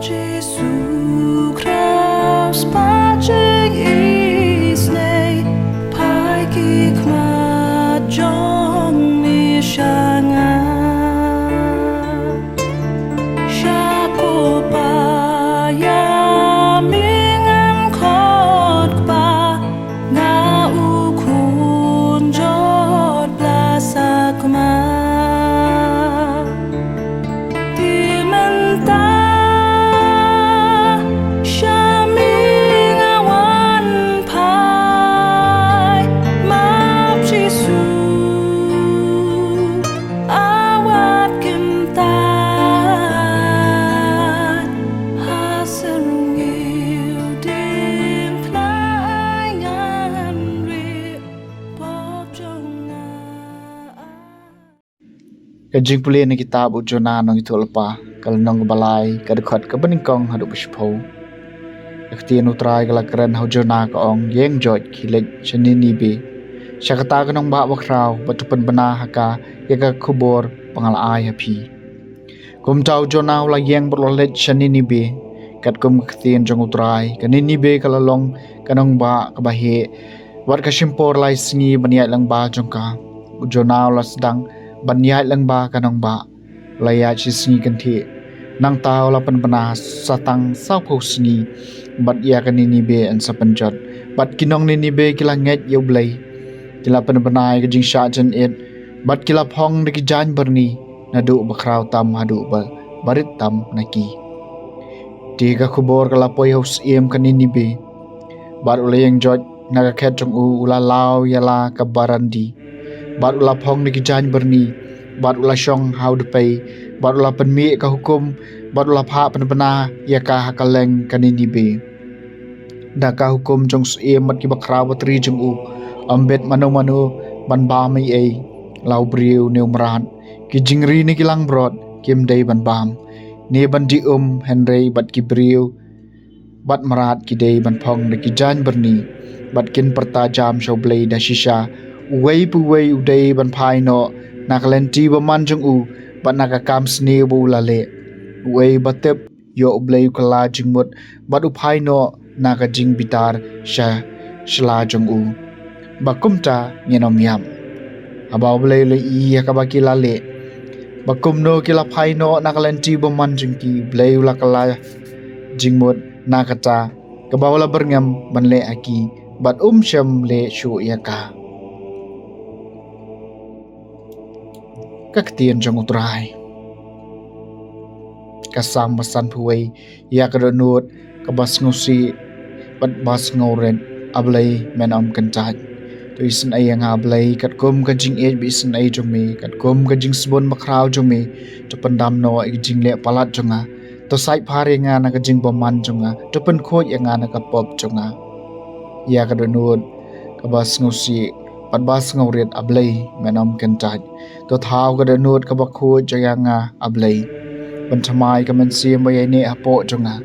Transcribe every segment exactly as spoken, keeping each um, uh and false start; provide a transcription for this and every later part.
Jisu Khrist, pajing isnei, pai ki khmat jong mi shanga. Shapo pa ya mi ngam khot pa, nga u khun jot bla sakma. Ti mynta sha mi nga wan phai, map Jisu awat kyntait. Ha syrngiew dieng phna ai ngan ri pop jong nga. Ka jingpule na kitab u Jonah nongïathuhlypa, ka lynnong kaba lai, ka dkhot kaba nyngkong haduh ba shiphew. Ka ktien u Trai ka la kren ha u Jonah, ka ong, ïeng joit, khie leit sha Ninibe, sha kata ka nongbah bakhraw, bad to pynbna ha ka ïa ka khubor ba nga la ai ha phi. Kumta u Jonah u la ïeng bad u la leit sha Ninibe, katkum ka ktien jong u Trai. Ka Ninibe ka la long ka nongbah kaba heh, bad ka shim por lai sngi ban ïaid lyngba jong ka. U Jonah u la sdang ban ïaid lyngba ka nongbah, u la ïaid shi sngi kynthih. Nangta u la pynbna sa tang sawphew sngi, bad ïa ka Ninibe yn sa pynjot. Bad ki nong Ninibe ki la ngeit ïa U Blei, ki la pynbna ïa ka jingshah jynit, bad ki la phong da ki jaiñ byrni, naduh bakhraw tam haduh ba barit tam na ki. Te ka khubor ka la poi ha u syiem ka Ninibe, bad u la ïeng joit na ka khet jong u, u la law ïa la ka barandi, bad u la phong da ki jaiñ byrni, bad u la shong ha u dpei, bad u la pynmih ka hukum, bad u la phah pynbna ïa ka ha ka leng ka Ninibe, da ka hukum jong u syiem bad ki bakhraw batri jong u. Ym bit mano mano ban bam ei ei, la u briew ne u mrad. Ki jingri ne ki langbrot kim dei ban bam ne ban dih um, hynrei bad ki briew bad mrad ki dei ban phong da ki jaiñ byrni, bad kin pyrta jam sha U Blei da shisha. Uwei pa uwei u dei ban phai noh na ka lynti bymman jong u, bad na ka kam sniew ba u la leh. Uwei ba tip, ïoh U Blei u kylla jingmut, bad u phai noh na ka jingbitar sha sla jong u. Ba kumta ngin ym ïap. Haba U Blei u la ïohi ïa kaba ki la leh, ba kumno ki la phai noh na ka lynti bymman jong ki, U Blei u la kylla jingmut na kata kaba u la byrngem ban leh ha ki, bad um shym leh shuh ïa ka. Ka ktien jong U Trai. Ka Salm ba sanphew wei, ïa ka dohnud kaba sngewsih bad ba sngewrit, A Blei, men ym kyntait. To isynei ïa nga, A Blei, katkum ka jingïeit ba isynei jong me, katkum ka jingsbun bakhraw jong me. To pyndam noh ïa ka jingleh palat jong nga. To sait phar ïa nga na ka jingbymman jong nga. To pynkhuid ïa nga na ka pop jong nga. Ïa ka dohnud kaba sngewsih bad ba sngewrit, A Blei, men ym kyntait. To thaw ka dohnud kaba khuid jong ïa nga, A Blei. Pynthymmai ka mynsiem ba ïaineh hapoh jong nga,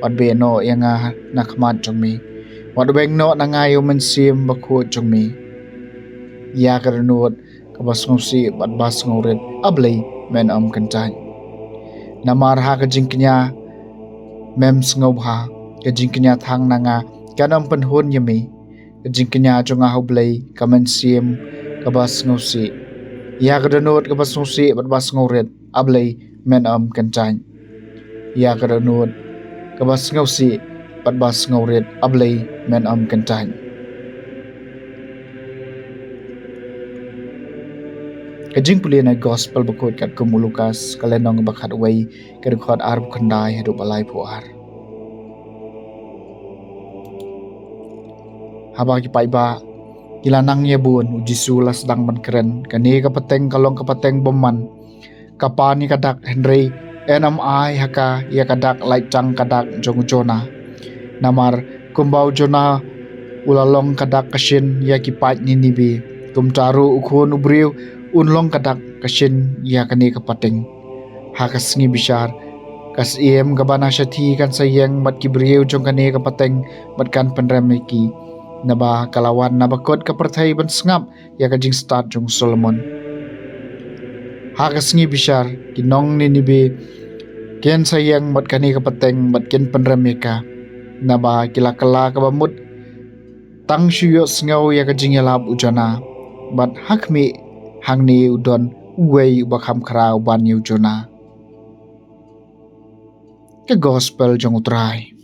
bad beh noh ïa nga na khmat jong me. Bad weng noh na nga ïa u mynsiem bakhuid jong me. Ïa ka dohnud kaba sngewsih bad ba sngewrit, A Blei, men ym kyntait. Namar ha ka jingkñia mem sngewbha, ka jingkñia thang na nga kan ym pynhun ïa me. Ka jingkñia jong nga ha U Blei, ka mynsiem kaba sngewsih. Ïa ka dohnud kaba sngewsih bad ba sngewrit, A Blei, men ym kyntait. Ïa ka dohnud kaba sngewsih bad ba sngewrit, A Blei, men ym kyntait. Ka jingpule na Gospel bakhuid katkum u Lukas, ka lynnong ba khatwei, ka dkhot arphew khyndai haduh ba laiphew ar. Haba ki paidbah ki la nang ïa bun, U Jisu u la sdang ban kren, kane ka pateng ka long ka pateng bymman. Ka pan ïa ka dak, hynrei yn ym ai ha ka ïa ka dak, lait tang ka dak jong u Jonah. Namar kumba u Jonah u la long ka dak ka shin ïa ki paid Ninibe, kumta ruh u Khun u Briew un long ka dak ka shin ïa kane ka pateng. Ha ka sngi bishar, ka syiem kaba na shathie kan sa ïeng bad ki briew jong kane ka pateng, bad kan pynrem ïa ki. Naba ka la wan na bakut ka pyrthei ban sngap ïa ka jingstad jong u Solomon. Ha ka sngi bishar, ki nong Ninibe Kin sa ïeng bad kane ka pateng bad kin pynrem ïa ka, naba ki la kylla kaba mut tang shu ïohsngew ïa ka jingïalap u Jona. Bad ha khmih, hangne u don uwei uba kham khraw ban ïa u Jona. Ka Gospel jong u Trai.